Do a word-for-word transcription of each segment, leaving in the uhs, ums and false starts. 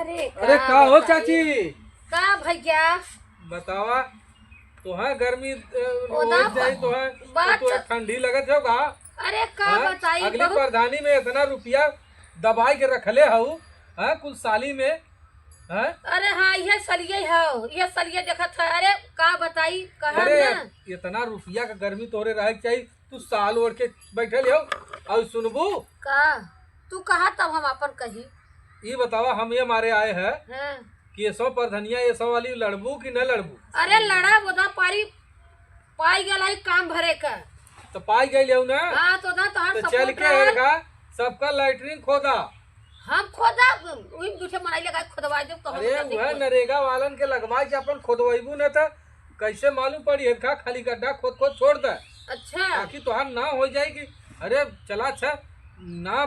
अरे अरे का का हो बताई? चाची? का भैया? बतावा, तोहार गर्मी, अ, ओदा हो जाई, तोहार, बात तोहार ठंडी लगत हो का? अरे का हाँ? बताई, अगली बहुत प्रधानी में इतना रुपया दबाई के रखले हऊ, हाँ, कुल साली में, हाँ? अरे हाँ, इहे सलिए हौ, इहे सलिए देखत है। अरे का बताई, कहब अरे ना। इतना रुपया का गर्मी तोहरे रहे के चाही, तू साल ओढ़ के बैठल हो। और सुनबू? का? तू कहा तब हम अपन कही। ई बतावा, हम ये मारे आए हैं हाँ। कि ये सौ प्रधनिया, ये सौ वाली लड़बू कि न लड़बू? अरे लड़ा, ओदा पारी पाई गल है काम भरे का। तो पाई गई हो ना? हाँ, तो ना तोहार तो चल support के रहा। एरगा, सबका लैट्रिन खोदा। हम खोदा, वही दूठे मनाई लगा के खोदवाई देब, तो हम अरे, कहते वह खोद। नरेगा वालन के लगवाई के अपन खोदवाईबू न त कैसे मालूम पड़ी? हेरखा खाली गड्ढा खोद खोद छोड़ दे। अच्छा। ताकि तोहार नाम हो जाए कि अरे चला अच्छा ना,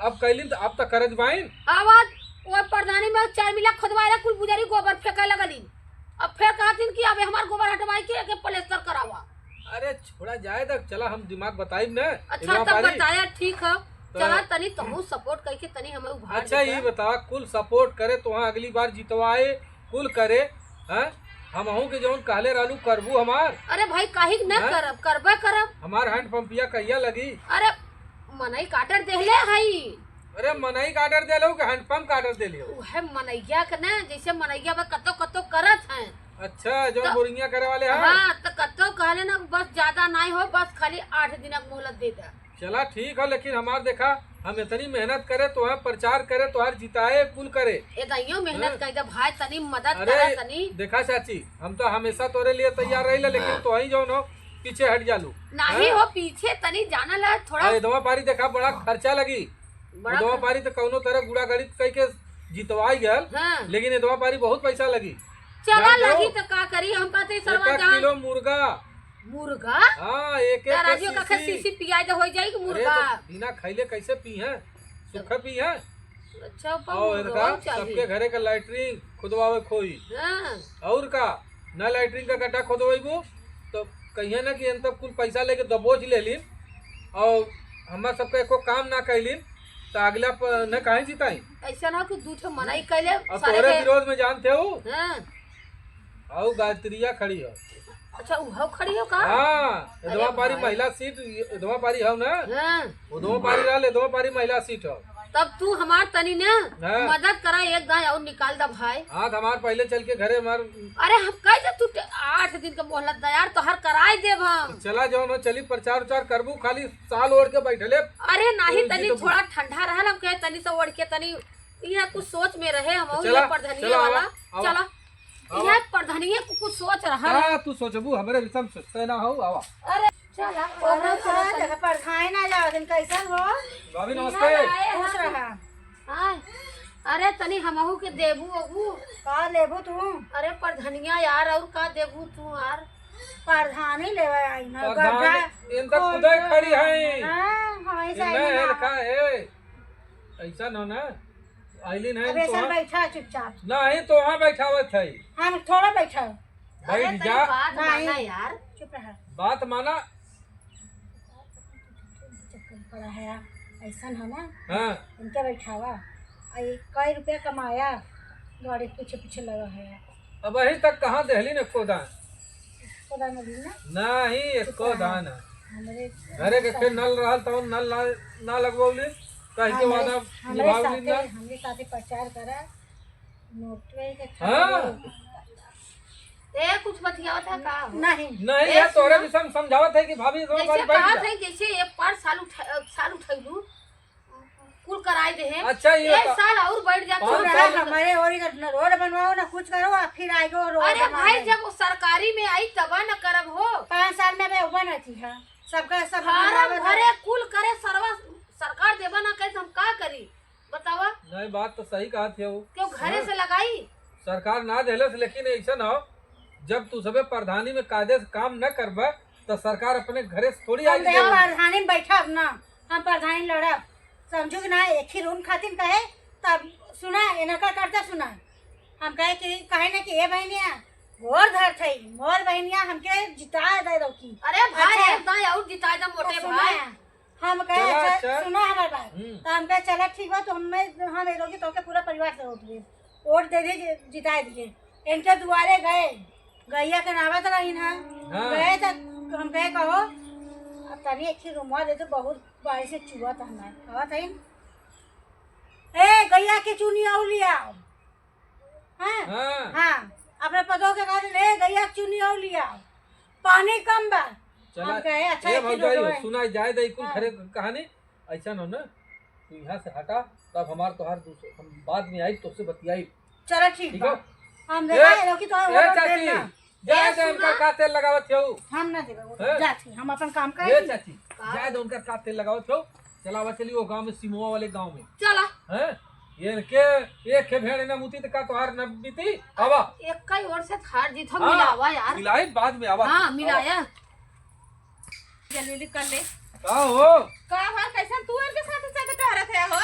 अब कैलिन त अब त करज बाइन। आवाज वो प्रधानी में चार मिला खोदवाए रहा, कुल बुजारी गोबर फेंके लगलिन। अब फेर कहतिन कि अब हमार गोबर हटवाई के एके प्लास्टर करावा। अरे छोड़ा जाए द, चला हम दिमाग बताइब न। अच्छा, इदवा तब पारी। बताया, ठीक है। तो चला तनी तोहू support करके तनी हमें उभार अच्छा, देता। ये बतावा, कुल support करे तोहा अगली बार जितवाए, कुल करे, हैं? हमहू के जौन कहले रहलू करबू हमार। अरे भाई, काहे के न हैं? करब, करबे करब। हमार हैंड पंपिया कहिया लगी? अरे मनई का order देहले हई। अरे मनई का order देले हो कि हैंड पंप का order देले हो? उहे मनैया के ना, जैसे मनैया बा कतो कतो करत हैं। अच्छा, जौन तो बोरिंगिया करे वाले हैं? हाँ, तो कतो कहले ना, बस ज्यादा नाई हो, बस खाली आठ दिन क मोहलत दे दे। चला ठीक है, लेकिन हमार देखा, हम इतनी मेहनत करे, तोहार प्रचार करे, तोहार जिताए, कुल करे। ए दाइयो मेहनत हाँ। कर दे भाई, तनी मदद अरे, करा तनी। देखा चाची, हम तो हमेशा तोरे लिए तैयार रहिला, लेकिन तोही जौन हो, पीछे हट जालू। नहीं हाँ? हो, पीछे तनी जाना ला थोड़ा। अरे, इदवा पारी देखा, बड़ा खर्चा लगी। बड़ा उदवा खर्चा। पारी तो कौनो तरह गुड़ा गणित कई के जितवाई गल, हाँ। लेकिन इदवा पारी बहुत पैसा लगी। चला जानते हो? लगी तो का करी, हम कहते सरवा एक एक जान। किलो मुर्गा। मुर्गा? हाँ, एक एक दाराजियो का खे शीशी। शीशी पियाई दे, हो जाई कि अरे, मुर्गा? तो बिना खैले कैसे पी हैं? सूखा पी हैं? अच्छा, पर और मुर्गा इनका चाहिए। सबके घरे का लैट्रिन खुदवावे खोई। हाँ। और का? ना लैट्रिन का गड्ढा खोदवेबू, तो कहिए ना कि इन तब कुल पैसा लेके दबोच ले लीन और हमार सबका एको काम ना कैलीन, तो अगला प-, न काहे जिताई? ऐसा ना कि दू ठो मनई कैले अब सारे तोहरे के विरोध में जानते हो? हाँ। और गायत्रिया खड़ी हो। अच्छा, उहो खड़ी हो का? हाँ, अरे इदवा पारी भाई। महिला सीट, इदवा पारी हो ना? हाँ। उदवा पारी रहल, इदवा पारी महिला सीट हो। तब तू हमार तनी ना हाँ। मदद करा, एक दाएं और निकाल दा भाई। हाथ हमार पहले चल के घरे हमार अरे हम कह दे तू टे-, आठ दिन का मोहलत दा यार, तोहर कराई देब हम। चला जौन हो, चली प्रचार उचार करबू, खाली साल ओढ़ के बैठले। अरे नाही, तू तनी जीतबू। थोड़ा ठंडा रहल, हम कहे तनी से ओढ़ के तनी, इहे कुछ सोच में रहे हम, तो ये चला, प्रधनिया चला, वाला। आवा, आवा। चला। आवा। इहे प्रधनिया को कुछ सोच रहल। का तू सोचबू, हमरे विषय में सोचते ना हो, आवा। अरे चला, अरे ओकरा चला, चला। देखा, परछाई ना जाओ, दिन कैसन हो? भाभी, नमस्ते। खुश रहा। हाँ। अरे, तनी हमहू के देबू ओबू। का लेबू तू? अरे, परधनिया यार, और का देबू तू यार? परधानी लेवे आई ना, परधानी, गड्ढा इनका खोल खुदे के। खड़ी है। हाँ, हाँ, ऐसा इनमें ही ना। है, का है? ऐसा ना, ना। आइलिन है अब ऐसा तोहार बैठा चुपचाप। नहीं, तोहां बैठावत है। हम थोड़ा बैठा। बैठ अरे, तनी जा। बात माना नहीं। यार। चुप रहा। बात माना। चक्कर पड़ा है, ऐसा है ना? हाँ। इनके बैठावा। आ, ये कई रुपया कमाया, गाड़ी के पीछे पीछे लगा है। अब अभी तक कहाँ देहली ने खोदा? खोदा में भी ना? नहीं, चुप एको रहा। दान है। हमरे घरे के साथ फिर नल रहल, तब नल ना, ना लगवौली, कह के हमरे, वादा हमरे निभावली साथे, ना। हमरे साथे प्रचार करा, नोटवे के हाँ। खाली। ए, कुछ बतियावत है का हो? नहीं। नहीं, ये नहीं, तोहरे सुनो। विषय में समझावत है कि भाभी, इधर जैसे बारी बैठ कहत जा। है, जैसे एक बार साल उठा-, साल उठैलू, कुल कराई दे है। अच्छा, ये एक बता। साल और बैठ जा, पाँच चुप साल रहा। हमारे और इधर न रोड बनवाओ, ना कुछ करो, आ फिर आएगो रोड अरे बनवावे। भाई, जब वो सरकारी में आई, तब न करब हो। पाँच साल में अबे उबा ना थी, हाँ। सबका सब फार्म बनवावे भरे, थे। कुल करे, सरवा, सरकार देबा ना करे, तो हम का करी? बतावा। नहीं, बात तो सही कहत है वो। क्यों घरे हाँ। से लगाई? सरकार ना देहलस, लेकिन ऐसा ना हो, जब तू सबे प्रधानी में कायदे से काम न करबा, तो सरकार अपने घरे से थोड़ी हम आई तो यहाँ देवे। प्रधानी में बैठब ना, हम प्रधानी लड़ब, समझू कि ना? एक ही रूम खातिर कहे, तब सुना, इनका करता सुना। हम कहे कि, कहे ना कि ए बहनिया, गोर धर थई, मोर बहनिया हमके जिता दे दो की। अरे भाई, अच्छा। एक दाई और जिता दे मोटे तो सुना, भाई। हम कहे, चला, अच्छा, अच्छा। सुना हमार बात। हम्म। तो हम कहे, चला ठीक बा, तो हमें, हम ए लोग तोके पूरा परिवार से वोट देब। वोट दे दे, जि-, जिताए दिए। इनके दुआरे गए, गइया के नावत रहिन है। हाँ। गए त हम कहे, "कहो, अब तनी एक ठे रुमवा दे दो, बहुत बारिश से चुआ था हमारे।" कहत हइन, "ए, गइया के चुनी और लियाओ।" हाँ? हाँ। हाँ। अपने पतोह के कहत हइन, "ए, गइया के चुनी और लियाओ, पानी कम बा।" चला, हम कहे, "अच्छा, ए एक ठे भौजाई हो, रोडवा है।" सुनाई जाए दे कुल हाँ। घरे क कहानी। ऐसा न हो ना, तू यहाँ से हटा, तब हमार तोहार दूसरे, हम बाद में आई, तोसे बतियाई। चलो ठीक ठीक बा। हो? हम ए, देखा है कि तोहार ए वोट चाची, देना। जाए ए दे उनका सुना। का तेल लगावत हो? हम ना देबे वोट, हैं? जात ही, हम अपन काम ए करेंगे। चाची, का? जाए दे उनका का तेल लगावत हो? चलावा चली वो गाँव में, सिमुआ वाले गाँव में। चला। हैं? ये के, एक के भेड़ ना मुती तो का तोहार न बीती? आवा। एक कई ओर से हार जीत हम हाँ, मिलावा यार। मिलाई बाद में आवा। हाँ, आवा। मिलाया। जल्दी जल्दी कर ले। का हो? का हो, कैसन तू इनके साथ साथ टहरत है हो?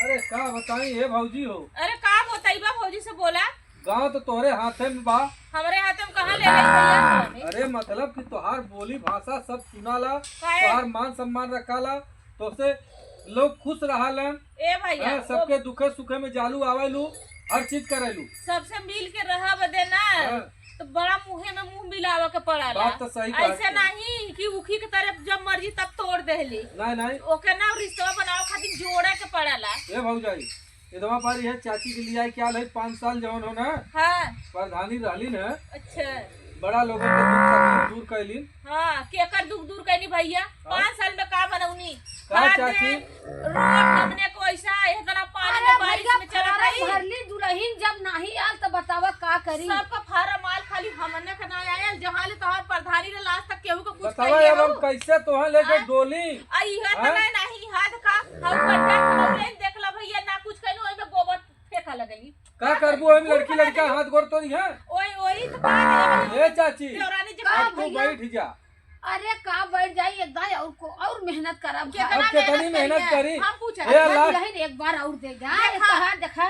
अरे का बताई हे भौजी हो। अरे का बताई बा भौजी से बोला। गाँव तो तोहरे हाथे में बा। हमरे हाथे में कहाँ ले गई भैया तोहने? अरे मतलब कि तोहार बोली भाषा सब सुनाला, काहे? तोहार मान सम्मान रखाला, तोसे लोग खुश रहालन। ए भैया, हाँ, वो सबके दुखे सुखे में जालू आवेलू, हर चीज करेलू। सबसे मिल के रहा बदे ना, हाँ। तो बड़ा मुँहे में मुँह मिलावे के पड़ाला। बात तो सही कहत ऐसे हो। नहीं कि उखी के तरफ जब मर्जी तब तोड़ देहली। नहीं, नहीं। ओके ना रिश्तवा बनावे खातिर जोड़े के पड़ाला। ए भौजाई, इदवा पारी है चाची के लिए आई क्या ले पाँच साल जवन हो ना, हाँ। प्रधानी रहली ना। अच्छा। बड़ा लोगन के दुख तकलीफ दूर कैली। हाँ, केकर दुख दूर कैली भैया? हाँ। पाँच साल में का बनौनी? का खाद चाची? दे, रोड हमने को ऐसा इतना पानी अरे में बारिश भैया, में चला फार्म गई। भरली दुलहिन जब नाही आल तो बतावा का करी? सबका फार्म आल, खाली हमने के ना आयल। जहाँ ले तोहार प्रधानी रहे, आज तक केहू के कुछ बतावा कइले अब हम हो? कैसे तोहा लेके हाँ? डोली? आ इहे तो हाँ? नहीं, नहीं, हाथ का, हम बढ़िया खौले देख ला भैया, ना कुछ कइलू, ओइमे गोबर फेंका लगली। का करबू, हम लड़की लड़का हाथ गोड़ तो नहीं है? ओए, ओए, तो का करबू? ए चाची, देवरानी जी का अब तू भैया? बैठ जा। अरे का बैठ जाई, एक दाई और को, और मेहनत करब। केतना अब कितनी मेहनत मेहनत करिए? करी? हम पूछे। ए अच्छा, अल्लाह। दुलहिन एक बार और दे जा। देखा। एक बार देखा,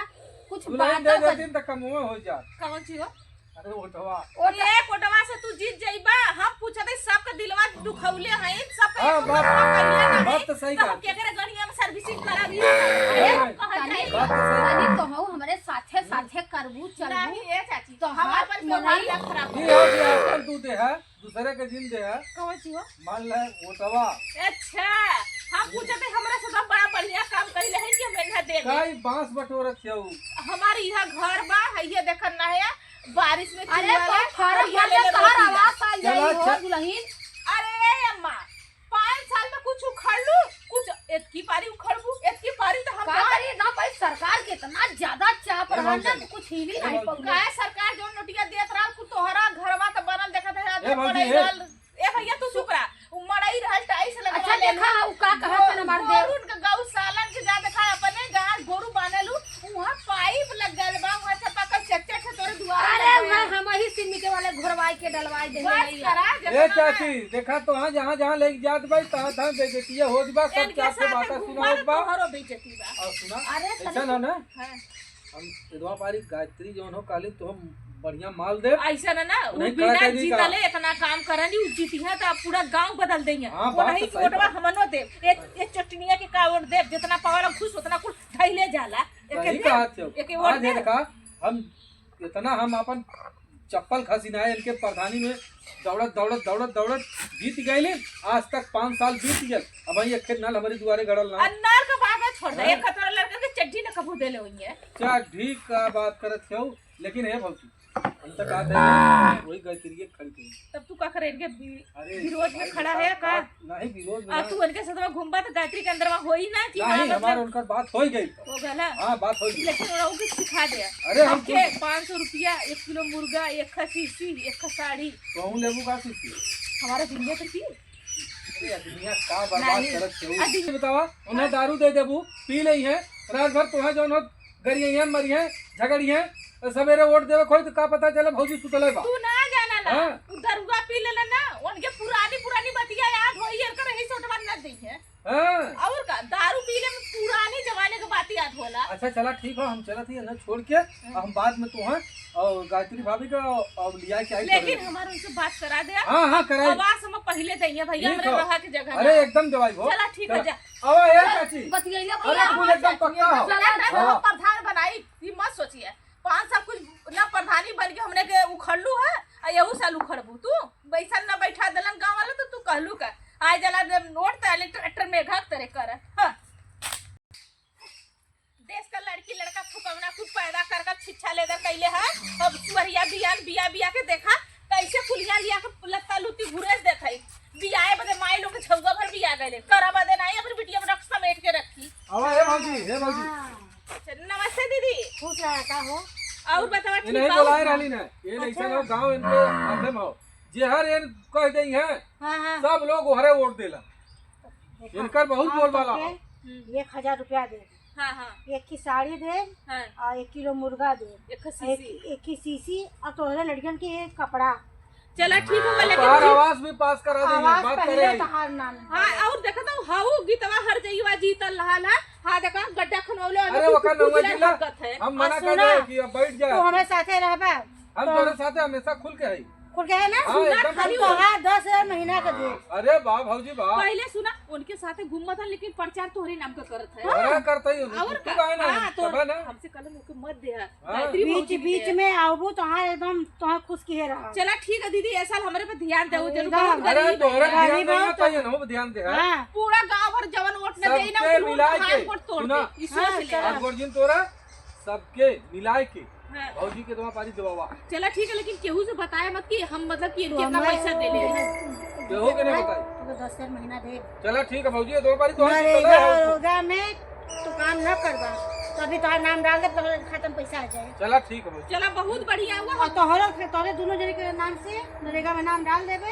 कुछ दुलहिन बात दे कर। देती तो कमुआ हो जा। कौन सी हो? अरे ओटवा। ओट- ये कोटवा से तू जीत जाइबा। हम पूछत हई, सबके दिलवा दुखौले हई, सबके हाँ, एक बात, बात कइले ना बात हई, तो सही तो हम कहत। केकरे गड़िया में servicing कराबी? अरे, अरे, हम कहत तनी, हई। बात तो सही। तनी तो हऊ हमरे साथे, साथे करबू, चलबू। नहीं, ए चाची, तो हम हाथ अपन मनई। व्यवहार ना खराब ये हो गया, आजकल तू दे है, दूसरे के जिन दे है। कौन सी हो? मान ले, ओटवा। अच्छा, हम पूछत हई, हमरा से तो बड़ा बढ़िया काम कइले हई कि हम इन्हें दे दे। काई बांस बटोरत हऊ? हमार इहा घर बा, हइये देखन ना है, बारिश में अरे चुआ तो ले, फार्म भर ले, ले, तोहार रोटी ले। आवाज आ जाई चला, हो, अच्छा। दुलहिन। अरे अम्मा, पाँच साल में कुछ उखड़ लू, कुछ एतकी पारी उखड़बू, एतकी पारी तो हम का करी ना भाई, सरकार के इतना ज्यादा चाप ए रहा है ना, भौजी। तो कुछ हिली ए नहीं भौजी। पौली। काहे सरकार जो नोटिया देत रहा, कुछ तोहरा घरवा तो बनल देखत है, ए आधा भौजी, पड़ाई ए। रहल। ए भैया, तू चुप रहा। उ मड़ई रहल, tiles लगवा अच्छा, लेलू। देखा, उ का कहत हन हमार देव। गोरुन के गौशालन के जा देखा, अपने गाय गोरू बांधेलू, उहाँ pipe लगल बा, उहाँ चापाकल चट चट है तोरे दुआरे अरे, लगे। उहाँ हम ही सीमेंट वाले घोरवाई के डलवाई देले बस रही। करा, ए जितना चाची, देखा तो हाँ, जहाँ जहाँ लेके जात बाई, तहाँ तहाँ बेइज्जतिया होत बा, सब इनके चार ठे साथ बातें घूमबा सुनावत तो बा। तोहरो बेइज्जती बा। और सुना, अरे, ऐसा तनी ना, ना, हाँ। हम इदवा पारी गायत्री जौन हो, कहली तो हम बढ़िया माल देब। ऐसा ना, ना, उ उन्हें बिना करा के जीता का? ले इतना काम करनी, उ जीतिया तो पूरा गांव बदल देइहैं। हाँ, वो बात नहीं तो कि सही वोटवा बा। हमनो देब। ए, ए चटनिया के का वोट देब, जितना पावला घूस उतना कुल धइले जाला। एके सही देब, कहत हो। एके वोट आज देब। देखा, हम इतना हम अपन चप्पल घसीनाए इनके प्रधानी में दौड़त, दौड़त, दौड़त, दौड़त जीत गइले। आज तक पाँच साल बीत गए, अब ये खेत नल हमारे दुआरे गड़ल ना। आ नल का बात छोड़ दे, हाँ? एक खतरा लड़का के चड्ढी न कबू देले होइए। चड्ढी का बात करत हो, लेकिन हे भौजी, हम तो कहते हैं, वही गायत्री के खड़ी करी। तब तू का करे, इनके बि-, अरे, विरोध में भाई, खड़ा बता, है का? बात नहीं, विरोध में आ, ना। तू इनके साथ में घूमबा तो गायत्री के अंदर में होई ना कि नहीं, हाँ, हमार मतलब उनकर बात हो ही गई। हो गया ना? हाँ, बात हो गई। लेकिन ओकरा के सिखा दे। अरे, हम सबके खुद पाँच सौ रुपया, एक किलो मुर्गा, एक खा सीसी, एक खा साड़ी। तो हम लेबू का सीसी? हमारा दुनिया तो थी। अरे, दुनिया का बर्बाद नहीं। करत है। आ, दी- बतावा, उन्हें हाँ। दारू दे देबू, पी लेइहैं, रात भर तोहे जौन हो गरियइहैं, मरिहैं, झगड़िहैं, सवेरे वोट देवे कोई तो का पता चले भौजी सुतले बा। तू ना जाना ना, हाँ। उ दरुआ पी लेले ना, उनके पुरानी पुरानी बतिया याद होई, एकर ही सोटवा न देइहैं। हाँ। और का, दारू पीले में पुरानी जमाने के बात याद होला। अच्छा, चला, ठीक हो, हम चलत ही ना छोड़ के, हाँ। हम बाद में तोहे और गायत्री भाभी का और लिया के आई लेकिन तोरे। हमारे उनसे बात करा दे। हाँ, हाँ, कराई। आवाज हम पहले देइहैं भैया, ठीक हमरे हो। रहा के जगह अरे, ना। एकदम देवाई हो। चला, ठीक है, चला। जा। आवा, ए चाची। बतियैया अरे, भैया। तू एकदम पक्का हो। चला, ना, हाँ। हम प्रधान बनाई, ये मत सोचिए। पाँच साल कुछ ना प्रधानी बन के हमने के उखड़लू है, आ यहू साल उखड़बू तू। बैसन ना बैठा देलन गाँव वाला, तो तू कहलू का? आए जला दे नोट, ताले ट्रैक्टर में घाक तरे कर। हाँ। देश का लड़की लड़का फुकौना कुल पैदा कर कर छिच्छा लेदर कैले है। अब सुअरिया बियान बिया बिया के देखा, कैसे कुलिया लिया के लत्ता लुत्ती घुरेस देत है। बियाए बदे माई लोग के झउआ भर बिया गइले, करा बदे नाई, अपनी बिटिया में रख समेट के रखी। आवा, हे भौजी, हे भौजी। हाँ। अच्छा, नमस्ते दीदी। खुश रहा का हो? और बतावा, ये ठीक नहीं बा? बोलाए रहली ना, ये नहीं अच्छा। चलो गाँव इनके आदम हो, जे हर एन कह देई है, हाँ, हाँ। सब लोग ओहरे वोट देला। देखा, इनकर बहुत हम बोलबाला तोके हो। हम्म। एक हजार रुपया दे, हाँ, हाँ। एक की साड़ी दे, हाँ। और एक किलो मुर्गा दे, एक खस्सी एक, सी। एक की सीसी और तोहरे लड़कियन के एक कपड़ा। चला ठीक होगा, लेकिन तोहार ठीक। आवास भी पास करा देंगे, आवास बात पहले करे आई। तोहार नाम हाँ, है। और देखा तो हाउ गीतवा हर जइवा जीतल रहा ला। हाँ, देखा गड्ढा खनवले वाले अरे, कुछ ओकर नौवा कुछ जिला, हरकत है। हम मना और कर सुना, रहे कि अब बैठ जाए। तू हमारे साथे रहबा। हम तो तोरे साथे हमेशा खुल के हई। खुल के है ना? हाँ, सुना एकदम खाली खुल के। तोहार दस हजार महीना के दे। अरे वाह भौजी वाह। पहले सुना, उनके साथे घूमत हन, लेकिन प्रचार तोहरे नाम का करत है। हाँ, करता ही हूँ। और तू का? काहे ना? हाँ, तो तबे ना। हमसे कल ओके मत दे। हाँ। गायत्री बीच, भौजी भी बीच दे। में आबू, तोहार एकदम, तोहार खुश किहे रहा। चला ठीक है दीदी, ऐसा हमरे पे ध्यान दे, वो हाँ, जरूर एकदम। बहुत अरे, गरीब तोहरे है। ध्यान गरीब देना हो तो चाहिए, ना, वो ध्यान दे, हाँ। हाँ। पूरा गाँव भर जवन वोट न देई ना, सबके उनके वोट मिलाए हाथ के, वोट तोड़ सुना। दे। ई सोच सबके, ले। आज गुरुजी तोरा सबके मिलाए के हाँ। भौजी के दवा पारी दबावा। चला ठीक है, लेकिन केहू से बताया मत कि हम मतलब कि इनके इतना पैसा दे ले। केहू के नहीं बताई। तो दस हजार महीना दे। चला ठीक है भौजी, दवा पारी तो हम नरेगा, निकले हैं। नरेगा में तू काम न करबा, तो अभी तोहार नाम डाल दे, तोहरे खाता में पैसा आ जाए। चला ठीक है भौजी। चला बहुत बढ़िया हुआ। और तोहरे, तोहरे दोनों जने के नाम से नरेगा में नाम डाल देबे।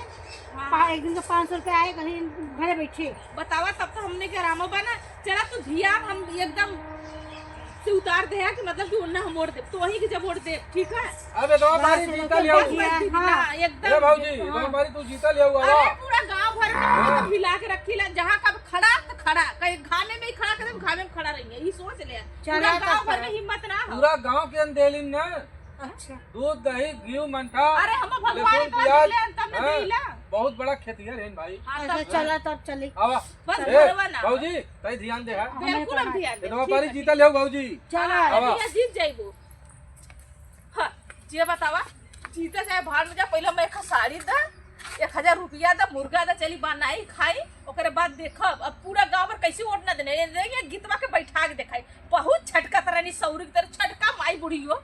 हाँ। पा-, एक दिन के पाँच सौ रुपया आए, कहीं घरे बैठे। बतावा, तब तो हमने के आरामो बा ना। चला, तू धियान हम एकदम से उतार दे है कि मतलब कि उन्ना हम वोट देब, तो वहीं के जब वोट देब, ठीक है? अबे दो बारी बस, जीता लिया। बस, बस, हाँ। ना, एकदम। ए भौजी, हाँ। दो बारी तू जीता लिया हुआ अरे, बा। पूरा गांव भर में हाँ। मतलब हिला के रखी ला, जहाँ कब खड़ा तो खड़ा, कहीं घामे में ही खड़ा कर दे, घामे में खड़ा रही है, ये सोच ले। चला, पूरा गांव भर में हिम्मत ना हो। पूरा गांव के अंधेलिन ना। अच्छा। दूध, दही, घी, मंठा, अरे, हम भगवान लहसुन, का प्याज, ले, तब न हाँ, देला। बहुत बड़ा खेतिहर है भाई। हाँ, अच्छा, तब चला, तब चली। आवा। बस ए, घरवा ना। भौजी, तई ध्यान दे, हाँ। बिल्कुल हम ध्यान दे, इतना ठीक पारी है। जीता लियो भौजी। चला। हाँ, आवा। भैया जीत जाइबो। हाँ, जे बतावा, जीते चाहे भाड़ में जा, पहले हम एक साड़ी दा, एक हजार रुपया दा, मुर्गा दा, चली बनाई खाई, ओकरे बाद देखब। अब पूरा गांव भर कैसे वोट ना देने, ये गीतवा के बैठा के देखाई। बहुत छटका तरह नी सौरी की तरह छटका माई बुढ़ियो।